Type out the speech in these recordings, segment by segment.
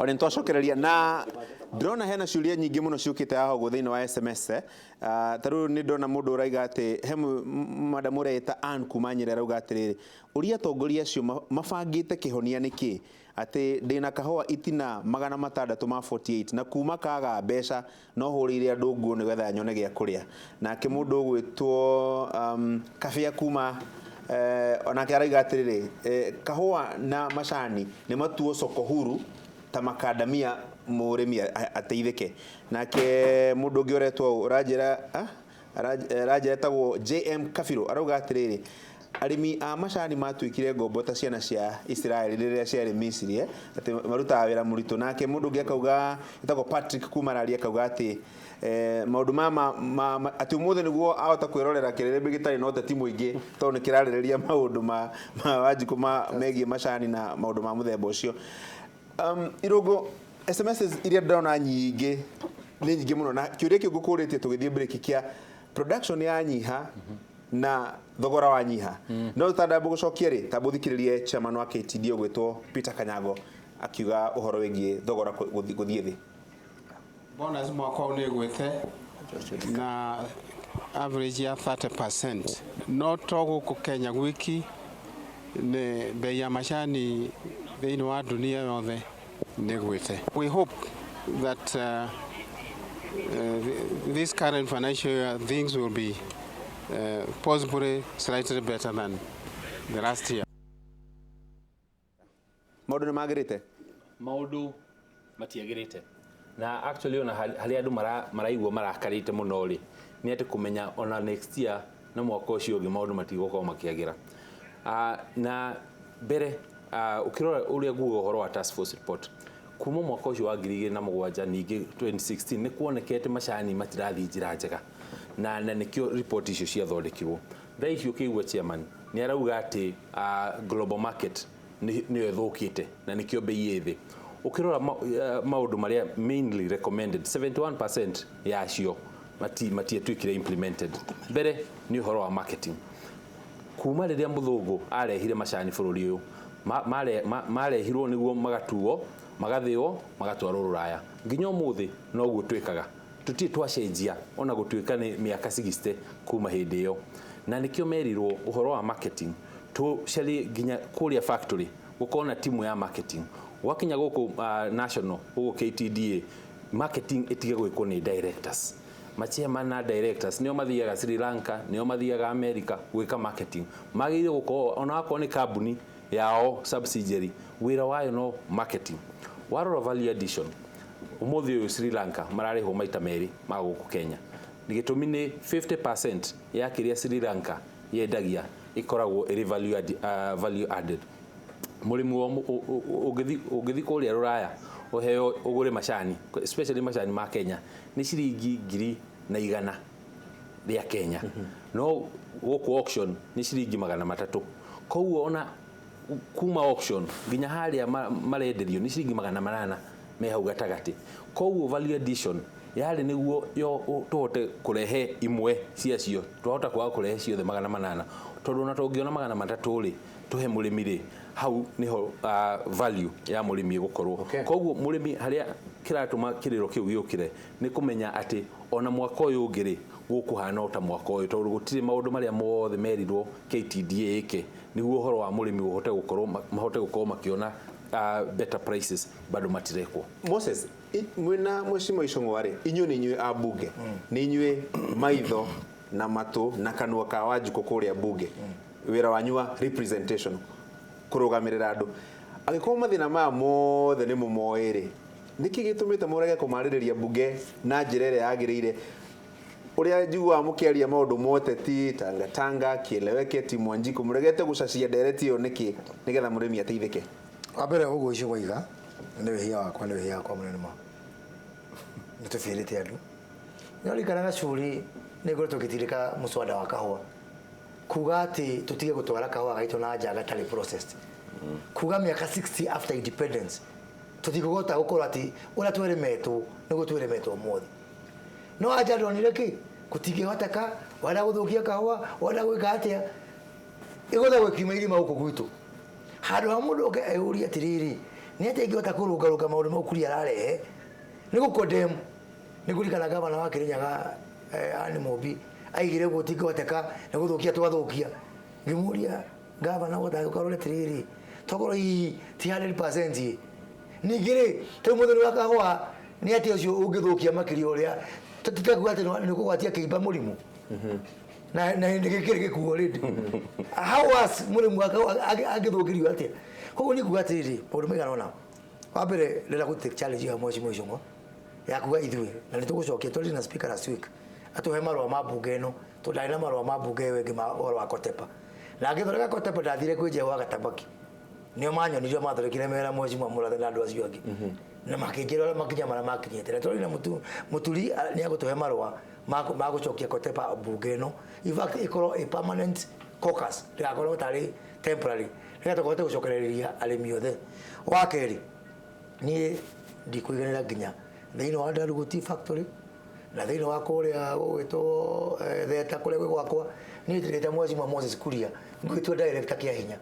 Ona nĩtwacokereria na ndĩrona hena ciũria nyingĩ mũno ciũkĩte haha ũguo thĩinĩ wa SMS. Ta rĩu nĩ ndona mũndũ ũraiga atĩ he madam ũreĩta Ann kuma Nyĩrĩ, arauga atĩrĩrĩ, ũria atongoria acio mabangĩte kĩhonia nĩkĩ, atĩ ndĩna kahũa itina 600 ma 48 na kuma kaga mbeca no hũrĩire andũ nguo nĩgetha nyone gĩa kũrĩa. Nake mũndũ ũgwĩtwo Kabĩa kuma onake arauga atĩrĩrĩ, kahũa na macani nĩ matuo soko huru ta makandamia mũrĩmi ateithĩke. Nake mũndũ ũngĩ ũretwo ũranjĩra aranjĩra etagwo JM Kabirũ, arauga atĩrĩrĩ, arĩmi a macani matuĩkire ngombo ta ciana cia Isiraeli rĩrĩa ciarĩ Misiri, atĩ marutaga wĩra mũritũ. Nake mũndũ ũngĩ akauga etagwo Patrick kuma Raria, akauga atĩ maũndũ ma atĩ ũmũthĩ nĩguo ahota kwĩrorera kĩrĩrĩmbĩ gĩtarĩ na ũteti mũingĩ, tondũ nĩ kĩrarĩrĩria maũndũ ma Wanjikũ ma megiĩ macani na maũndũ ma mũthemba ũcio. Irũngũ, SMS iria ndĩrona nyingĩ nĩ nyingĩ mũno, na kĩũria kĩu ngũkũrĩtie tũgĩthiĩ break kĩa production yanyiha na thogora wanyiha. No tũtandamba gũcokia rĩ, tamba ũthikĩrĩrie chairman wa KTDA ũgwĩtwo Peter Kanyango akiuga ũhoro wĩgiĩ thogora gũthiĩ thĩ. Bonus mwaka ũyũ nĩ ĩgwĩte na average ya 30%, no to gũkũ Kenya gwiki, nĩ bei ya macani thĩinĩ wa dunia yothe nĩ ĩgwĩte. We hope that this current financial year things will be possibly slightly better than the last year. Maũndũ nĩ magĩrĩte? Maũndũ matiagĩrĩte, na actually ona harĩa andũ maraigua marakarĩte mũno rĩ, nĩ atĩ kũmenya ona next year na mwaka ũcio ũngĩ maũndũ matigũkorwo makĩagĩra. Na mbere ũkĩrora ũrĩa nguga ũhoro wa task force report kuma mwaka ũcio wa 2007, ningĩ 2016, nĩ kuonekete macani matirathiĩ njĩra njega, na nĩkĩo report icio ciathondekirwo. Thaa ici ũkĩigua chairman nĩ arauga atĩ global market nĩyo ĩthũkĩte na nĩkĩo bei ĩ thĩ. Ũkĩrora maũndũ marĩa mainly recommended, 71% yacio matiatuĩkire implemented. Mbere nĩ ũhoro wa marketing. Kuma rĩrĩa mũthũngũ arehire macani bũrũri ũyũ, marehirwo nĩguo magatuo, magathĩo, magatwarwo rũraya. Nginya ũmũthĩ noguo twĩkaga, tũtirĩ twacenjia ona gũtuĩka nĩ mĩaka 60 kuma hĩndĩ ĩyo. Na nĩkĩo merirwo ũhoro wa marketing tũcarie nginya kũrĩa factory gũkorwo na timu ya marketing. Gwakinya gũkũ national, gũkũ KTDA, marketing ĩtige gwĩkwo nĩ directors, machairman na directors nĩo mathiaga Sri Lanka, nĩo mathiaga America gwĩka marketing. Magĩrĩire gũkorwo ona wakorwo nĩ kambuni yao subsidiary, wĩra wayo no marketing. Warora value addition, ũmũthĩ ũyũ Sri Lanka mararĩhwo maita merĩ ma gũkũ Kenya. Gĩtũmi nĩ 50% ya kĩrĩa Sri Lanka yendagia ĩkoragwo ĩrĩ value added. Mũrĩmi wa ũngĩthi kũrĩa rũraya ũheo ũgũre macani, especially macani ma Kenya, nĩ ciringi 1,100 rĩa Kenya, no gũkũ auction nĩ ciringi 300. Koguo ona kuma auction nginya harĩa marenderio nĩ ciringi 800 me hau gatagatĩ. Koguo value addition yarĩ nĩguo yo tũhote kũrehe imwe ciacio, twahota kwaga kũrehe ciothe 800, tondũ ona tũngĩona 300 rĩ, tũhe mũrĩmi rĩ, hau nĩho value ya mũrĩmi ĩgũkorwo. Koguo mũrĩmi, harĩa kĩratũma kĩrĩro kĩu gĩũkĩre nĩ kũmenya atĩ ona mwaka ũyũ ũngĩ rĩ, gũkũhana o ta mwaka ũyũ, tondũ gũtirĩ maũndũ marĩa mothe merirwo KTDA ĩke nĩguo ũhoro wa mũrĩmi ũhote gũkorwo mahote gũkorwo makĩona better prices, bado matirekwo. Moses, mwĩna Mheshimiwa Icũng'wa rĩ, inyuĩ nĩ inyuĩ ambunge, nĩ inyuĩ maitho na matũ na kanua ka Wanjikũ kũrĩa bunge. Wĩra wanyu wa representation, kũrũgamĩrĩra andũ. Angĩkorwo mathĩna maya mothe nĩ mũmoĩ rĩ, nĩkĩ gĩtũmĩte mũrege kũmarĩrĩria bunge na njĩra ĩrĩa yagĩrĩire? Ũrĩa njiguaga mũkĩaria maũndũ ma ũteti, tangatanga, kieleweke, timu Wanjikũ, mũregete gũcacia ndereti ĩyo nĩkĩ, nĩgetha mũrĩmi ateithĩke? Wa mbere, ũguo icio waiga nĩ wĩhia wakwa, nĩ wĩhia wakwa mũnene ma nĩ tũbĩrĩte andũ. No rikana gacuri nĩ ngoretwo ngĩtindĩka mũswada wa kahũa kuga atĩ tũtige gũtwara kahũa gaitũ na nja gatarĩ processed, kuga mĩaka 60 after independence tũtikũhota gũkorwo atĩ ũrĩa twĩrĩmetwo nĩguo twĩrĩmetwo ũmũthĩ. No anja ndonire kĩ gũtingĩhoteka, wenda gũthũkia kahũa, wenda gwĩka atĩa, ĩgũthagwo ĩkiuma irima gũkũ gwitũ. Handũ ha mũndũ oke eyũrie atĩrĩrĩ, Nĩ atĩa ingĩhota kũrũngarũnga maũndũ mau Kuria ararehe? Nĩ gũkondem nĩ kũririkana gavana wa Kirinyaga Anne Mumbi aigire ũguo tingĩhoteka nĩ gũthũkia twathũkia. Ngĩmũria gavana ũgũtangĩũka ũrore atĩrĩrĩ, tokorwo hihi ti 100% ĩ. Ningĩ rĩ, ta rĩu mũthoni wa kahũa nĩ atĩa ũcio ũngĩthũkia makĩria ũrĩa titakuga atĩ nĩ ũkũgwatia kĩimba mũrimũ na hĩndĩ gĩkĩrĩ gĩkuo already. How was mũrĩmi wa kahũa angĩthũkĩrio atĩa? Koguo niĩ nguga atĩrĩrĩ, maũndũ maigana ũna. Wa mbere ndĩrenda gũ take challenge ya Mheshimiwa Ichung'wa ya kuga ithuĩ na nĩ tũgũcokia twarĩ na speaker last week atũhe marũa ma mbunge ĩno tondũ ndarĩ na marũa ma mbunge ĩyo ĩngĩ ma ũhoro wa Kotepa. Na ngĩthondeka Kotepa ndathire kwĩ Jehu wa Gatabaki nĩo manyonirio mathondekire mera Mheshimiwa Mũrathe na andũ acio angĩ na makĩnjĩra ũrĩa makinya marĩa makinyĩte na twarĩ na Mũturi nĩ agũtũhe marũa ma gũcokia Kotepa mbunge ĩno. In fact ĩkorwo a permanent caucus ndĩgakorwo tarĩ temporary nĩgetha tũhote gũcokereria arĩmi othe. Wa kerĩ niĩ ndikũiganĩra nginya thĩinĩ wa Ndarugu Tea Factory na thĩinĩ wa kũrĩa gũgwĩtwo Theta kũrĩa gwĩ gwakwa niĩ ndĩrĩte Mheshimiwa Moses Kuria ngwĩtua director kĩa hinya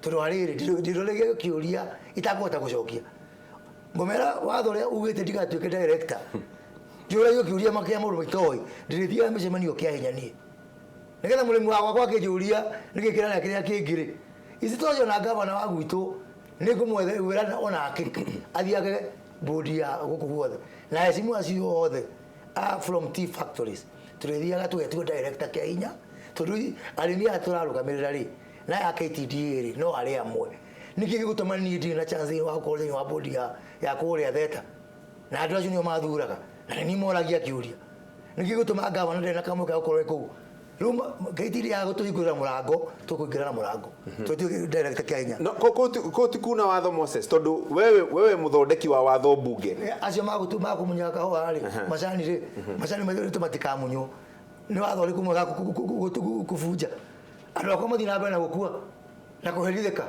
tondũ wa rĩrĩ ndiroregia kĩũria itakũhota gũcokia ngũmera watho ũrĩa ugĩte ndigatuĩke director ndiũragio kĩũria makĩa maũndũ itoĩ ndĩrĩthiaga mĩcemanio kĩa hinya niĩ nĩgetha mũrĩmi wa gwakwa akĩnjũria nĩkĩ kĩrarĩa kĩrĩa kĩngĩ rĩ isitoshe ona gavana wa gwitũ nĩ ngũmwethera onake athiage bodi ya gũkũ guothe na hecimu acio othe a from tea factories tũrĩthiaga tũgetua director kĩa hinya tondũ arĩmi aya tũrarũgamĩrĩra rĩ na ya KTDA rĩ no arĩ amwe nĩkĩ gĩgũtũma niĩ ndirĩ na chance wa gũkorwo thĩinĩ wa bodi ya kũrĩa Theta na andũ acio nĩo mathuraga na nĩ niĩ moragia kĩũria nĩkĩ gĩgũtũma gavana ndarĩ na kamweke ga gũkorwo e kũu rĩu KTDA ya gũtũhingũrĩra mũrango tũkũingĩra na mũrango tũtuĩke director kĩa hinya. No kũu ti kuna watho Moses tondũ wewe mũthondeki wa watho mbunge acio makũmunya kahũa rĩ macani rĩ macani maitũ matikamunywo nĩ watho ũrĩkũ mwega kũbunja andũ akwa mathiĩ na mbere na gũkua na kũherithĩka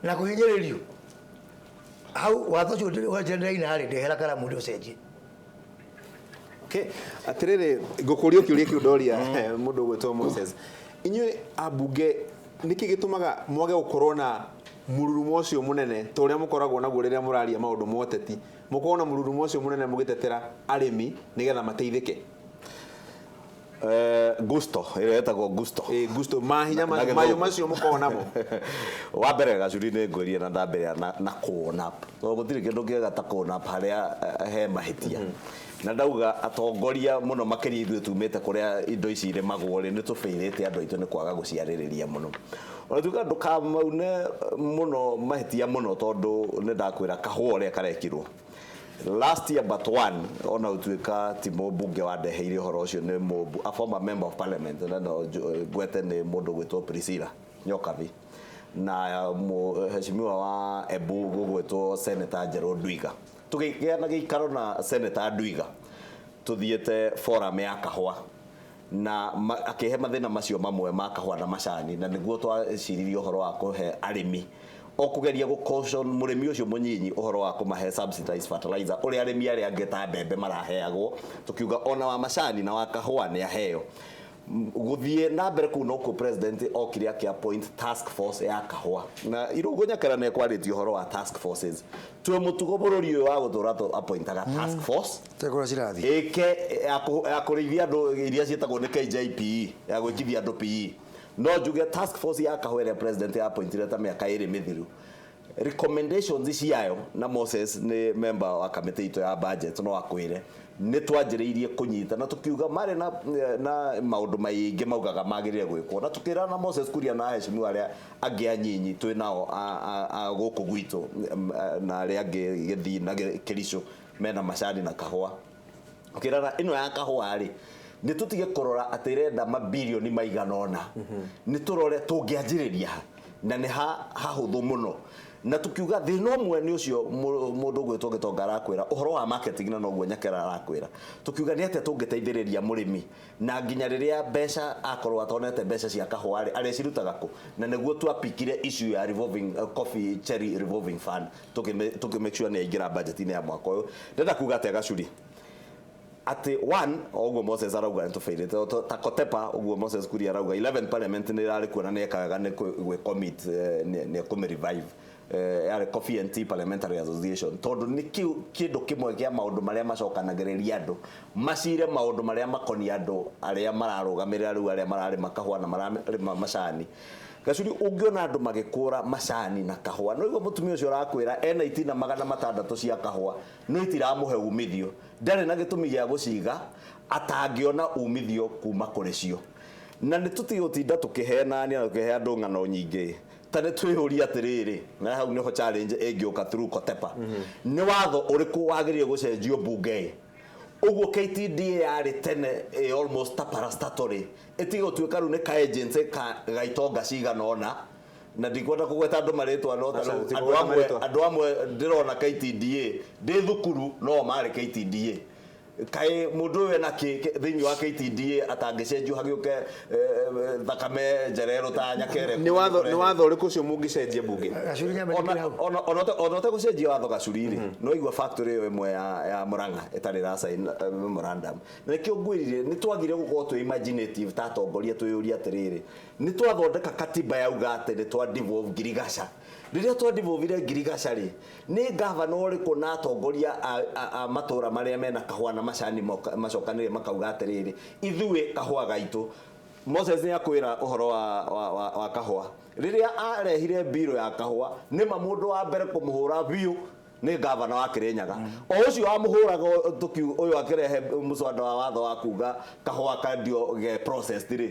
na kũhinyĩrĩrio hau watho ũcio ndĩraina rĩ ndehera karamu ndĩũcenjie. Okay, atiriri ngũkũria kĩũria kĩu ndoria mũndũ ũgwĩtwo Moses inyuĩ ambunge nĩkĩ gĩtũmaga mwage gũkorwo na mũrurumo ũcio mũnene ta ũrĩa mũkoragwo naguo rĩrĩa mũraria maũndũ ma ũteti mũkorwo na mũrurumo ũcio mũnene mũgĩtetera arĩmi nĩgetha mateithĩke? Gusto ĩrĩa ĩtagwo gusto. Gusto mahinya mayo macio mũkoragwo namo. Wa mbere Gacuri nĩ ngwĩrie na ndambĩrĩria na kuona tondũ gũtirĩ kĩndũ kĩega ta kuona harĩa he mahĩtia na ndauga atongoria mũno makĩria ithuĩ tumĩte kũrĩa indo ici irĩmagwo rĩ nĩ tũbĩrĩte andũ aitũ nĩ kwaga gũciarĩrĩria mũno ona tuga ndũkamaune mũno mahĩtia mũno tondũ nĩ ndakwĩra kahũa ũrĩa karekirwo last year but one ona utuika ti mũmbunge wandeheire ũhoro ũcio nĩ mũmbu a former member of parliament na no ngwete nĩ mũndũ gwĩtwo Priscilla Nyokabi na mheshimiwa wa Embu gũgwĩtwo Senator Njerũ Ndwiga tũgĩgĩa na gĩikaro na Senator Ndwiga tũthiĩte forum ya kahũa na akĩhe mathĩna macio mamwe ma kahũa na macani na nĩguo twaciririe ũhoro wa kũhe arĩmi o kũgeria gũ caution mũrĩmi ũcio mũnyinyi ũhoro wa kũmahe subsidized fertilizer ũrĩa arĩmi arĩa angĩ ta mbembe maraheagwo tukiuga ona wa macani na wa kahũa nĩ aheo gũthiĩ na mbere kũu nokuo president okire akĩ appoint task force ya kahũa na Irũngũ Nyakera nĩ ekwarĩtie ũhoro wa task forces twĩ mũtugo bũrũri ũyũ wa gũtũra tũ appointaga task force Tekũrĩa cirathiĩ ĩke ya kũrĩithia andũ iria ciĩtagwo nĩ KJPE ya gwĩkithia andũ PE no njuge task force ya kahũa ĩrĩa president ya appointire ta mĩaka ĩrĩ mĩthiru recommendations ciayo na Moses nĩ member wa kamĩtĩ itũ ya budget no akwĩre nĩ twanjĩrĩirie kũnyita na tukiuga marĩ na maũndũ maingĩ maugaga magĩrĩire gwĩkwo na tukĩra na Moses Kuria na aheshimiwa arĩa angĩ anyinyi twĩ nao a gũkũ gwitũ na arĩa angĩ Gĩthii na Kĩricũ mena macani na kahũa ũkĩrana ĩno ya kahũa rĩ nĩ tũtige kũrora atĩ ĩrenda mabirioni maigana ũna nĩ tũrore tũngĩanjĩrĩria ha na nĩ hahũthũ mũno na tukiuga thĩna ũmwe nĩ ũcio mũndũ ũgwĩtwo Gĩtonga arakwĩra ũhoro wa marketing na noguo Nyakera arakwĩra tukiuga nĩ atĩa tũngĩteithĩrĩria mũrĩmi na nginya rĩrĩa mbeca akorwo atonete mbeca cia kahũa rĩ arĩcirutaga kũ na nĩguo twapikire issue ya revolving coffee cherry revolving fund tũkĩ make sure nĩ yaingĩra budget-inĩ ya mwaka ũyũ ndĩrenda kuga atĩa Gacuri atĩ one ũguo Moses arauga nĩ tũbĩrĩte ta Kotepa ũguo Moses Kuria arauga 11 parliament nĩ ĩrarĩ kuo na nĩ ekaga nĩ gwĩ commit nĩ ekũmĩ revive Yarĩ Coffee and Tea Parliamentary Association, tondũ nĩ kĩndũ kĩmwe kĩa maũndũ marĩa macokanagĩrĩria andũ macire, maũndũ marĩa makoniĩ andũ arĩa mararũgamĩrĩra rĩu, arĩa mararĩma kahũa na mararĩma macani. Gacuri, ũngĩona andũ magĩkũra macani na kahũa, no igua mũtumia ũcio ũrakwĩra ena itina 600 cia kahũa, no itiramũhe umithio, ndarĩ na gĩtũmi gĩa gũciga atangĩona umithio kuma kũrĩ cio. Na nĩ tũtige gũtinda tũkĩhenania na tũkĩhe andũ ng'ano nyingĩ. Ta nĩ twĩyũrie atĩrĩrĩ, na hau nĩho challenge ĩngĩũka through Kotepa, nĩ watho ũrĩkũ wagĩrĩire gũcenjio mbunge ũguo KTDA yarĩ tene ĩ almost ta parastatal ĩtige gũtuĩka rĩu nĩ ka agency ka gaitonga cigana ũna, na ndikwenda kũgweta andũ marĩtwa, no ta Aca, rĩu tũtikũgweta andũ amwe marĩtwa. Andũ amwe ndĩrona KTDA ndĩ thukuru no marĩ KTDA. Kaĩ mũndũ ũyũ ena kĩ thĩinĩ wa KTDA atangĩcenjio hagĩũke thakame njererũ ta Nyakere? Nĩ watho ũrĩkũ ũcio mũngĩcenjia mbunge? Gacuri, nyambe njĩkĩre hau. Ona ũtegũcenjia watho, Gacuri rĩ, no igua factory ĩyo ĩmwe ya Murang'a ĩtarĩ ĩra sign memorandum, na nĩkĩo ngwĩrire nĩ twagire gũkorwo twĩ imaginative ta atongoria. Twĩyũrie atĩrĩrĩ, nĩ twathondeka katiba yauga atĩ nĩ twa devolve Ngirigaca. Rĩrĩa twa devolvire Ngirigaca rĩ, nĩ gavana ũrĩkũ na atongoria a matũra marĩa mena kahũa na macani macokanĩrĩire makauga atĩrĩrĩ, ithuĩ kahũa gaitũ? Moses nĩ akwĩra ũhoro wa kahũa. Rĩrĩa arehire mbirũ ya kahũa, nĩma mũndũ wa mbere kũmũhũra biũ nĩ gavana wa Kirinyaga, o ũcio wamũhũraga tũkiu ũyũ akĩrehe mũswada wa watho wa kuga kahũa kendio ge processed rĩ,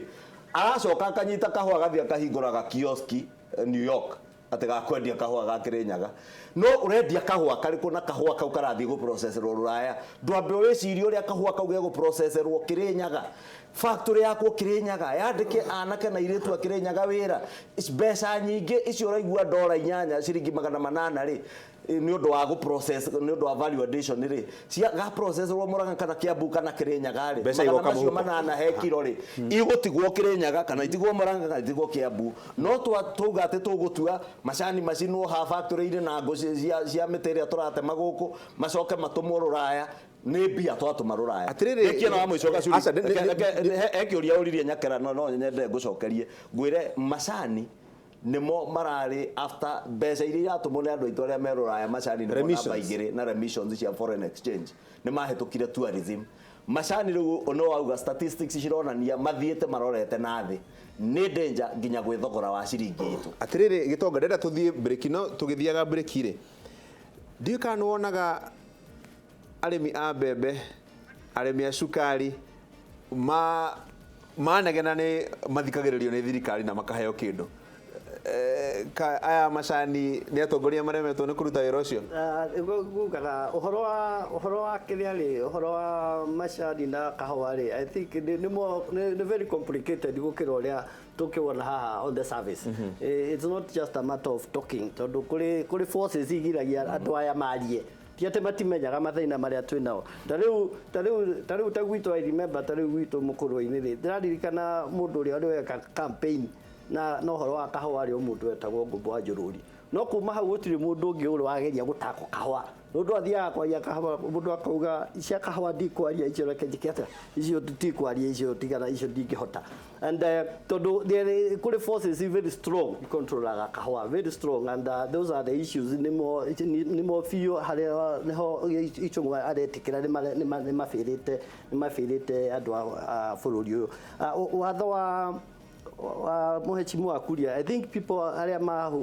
aracoka akanyita kahũa agathiĩ akahingũraga kioski New York atĩ gakwendia kahũa ga Kirinyaga. No ũrendia kahũa karĩkũ na kahũa kau karathiĩ gũprocesserwo rũraya? Ndwambe wĩcirie ũrĩa kahũa kau gegũprocesserwo Kirinyaga, factory yakwo Kirinyaga, yandĩke anake na airĩtu a Kirinyaga wĩra. Mbeca nyingĩ icio ũraigua, $8, ciringi 800 rĩ, nĩ ũndũ wa gũprocess, nĩ ũndũ wa value addition rĩ, cia ga processerwo Murang'a kana Kiambu kana Kirinyaga rĩ, Mbeca magana igoka macio mũhuko. 800 he kiro rĩ, igũtigwo Kirinyaga kana itigwo Murang'a kana itigwo Kiambu. No twauga atĩ tũgũtua macani macinwo ha factory-inĩ na ngũ cia mĩtĩ ĩrĩa tũratema gũkũ, macoke matũmwo rũraya, nĩ mbia twatũma rũraya. Atĩrĩrĩ, Rĩkia na wa mũico, Gacuri. Aca, He kĩũria ũririe Nyakera, no nyende ngũcokerie, ngwĩre macani nĩmo mararĩ after mbeca iria iratũmwo nĩ andũ aitũ arĩa me rũraya. Macani nĩmo namba Remissions. 2 na remissions cia foreign exchange nĩ mahĩtũkire tourism. Macani rĩu no wauga statistics cironania mathiĩte marorete na thĩ, nĩ danger nginya gwĩ thogora wa ciringi itũ. Atĩrĩrĩ, Gĩtonga, ndĩrenda tũthiĩ breki, no tũgĩthiaga breki rĩ, ndiũĩ kana nĩ wonaga arĩmi a mbembe, arĩmi a cukari ma manegena nĩ mathikagĩrĩrio nĩ thirikari na makaheo kĩndũ. Aya macani nĩ atongoria maremetwo nĩ kũruta wĩra ũcio? Ngugaga ũhoro wa kĩrĩa rĩ, ũhoro wa macani na kahũa rĩ, I think nĩ very complicated gũkĩra ũrĩa tũkĩwona haha on the surface. It's not just a matter of talking, tondũ kũrĩ forces igiragia andũ aya marie. Ti atĩ matimenyaga mathĩna marĩa twĩ nao. Ta rĩu ta gwitũ, I remember, ta rĩu gwitũ mũkũrwe-inĩ rĩ, ndĩraririkana mũndũ ũrĩa ũrĩ weka campaign na ũhoro wa kahũa rĩ, o mũndũ wetagwo Ngũmbo wa Njũrũri. No kuma hau gũtirĩ mũndũ ũngĩ ũrĩ wageria gũtako kahũa. Mũndũ athiaga kwaria kahũa, mũndũ akauga cia kahũa ndikwaria icio, reke njĩke atĩa, icio tikwaria icio, tigana icio, ndingĩhota. And tondũ kũrĩ forces very strong controlaga kahũa, very strong, and those are the issues nĩmo biũ harĩa nĩho Ichung'wa aretĩkĩra nĩ mabĩrĩte andũ a bũrũri ũyũ. Watho wa mũhecimu Kuria, I think people arĩa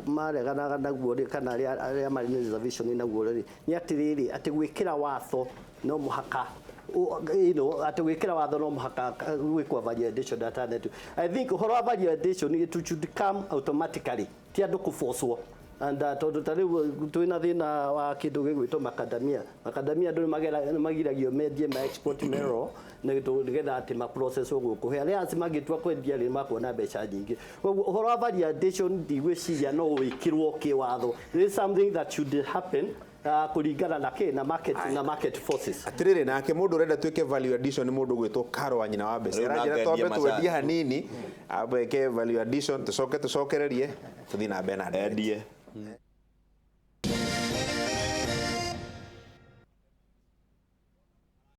mareganaga naguo rĩ, kana arĩa marĩ na reservation naguo rĩ, nĩ atĩrĩrĩ, atĩ gwĩkĩra watho no mũhaka atĩ gwĩkĩra watho no mũhaka gwĩkwo value addition alternative. I think ũhoro wa value addition, it should come automatically, ti andũ kũbocwo. And tondũ ta rĩu twĩna thĩna wa kĩndũ gĩgwĩtwo macadamia. Macadamia andũ nĩ magiragio mendie, ma export mero, nĩgetha atĩ ma process gũkũ arĩa mangĩtua kwendia rĩ, makuona mbeca nyingĩ. Koguo ũhoro wa value addition ndigwĩciria no wĩkĩrwo kĩwatho. It is something that should happen kũringana na kĩ na market forces. Atirĩrĩ, nake mũndũ ũrenda twĩke value addition nĩ mũndũ gwĩtwo Karo wa nyina wa mbeca. Rĩu Aranjĩra nake twambe endie twendie macani. Hanini, ambe eke value addition, tũcoke tũcokererie tũthiĩ na mbere na ndereti. Endie.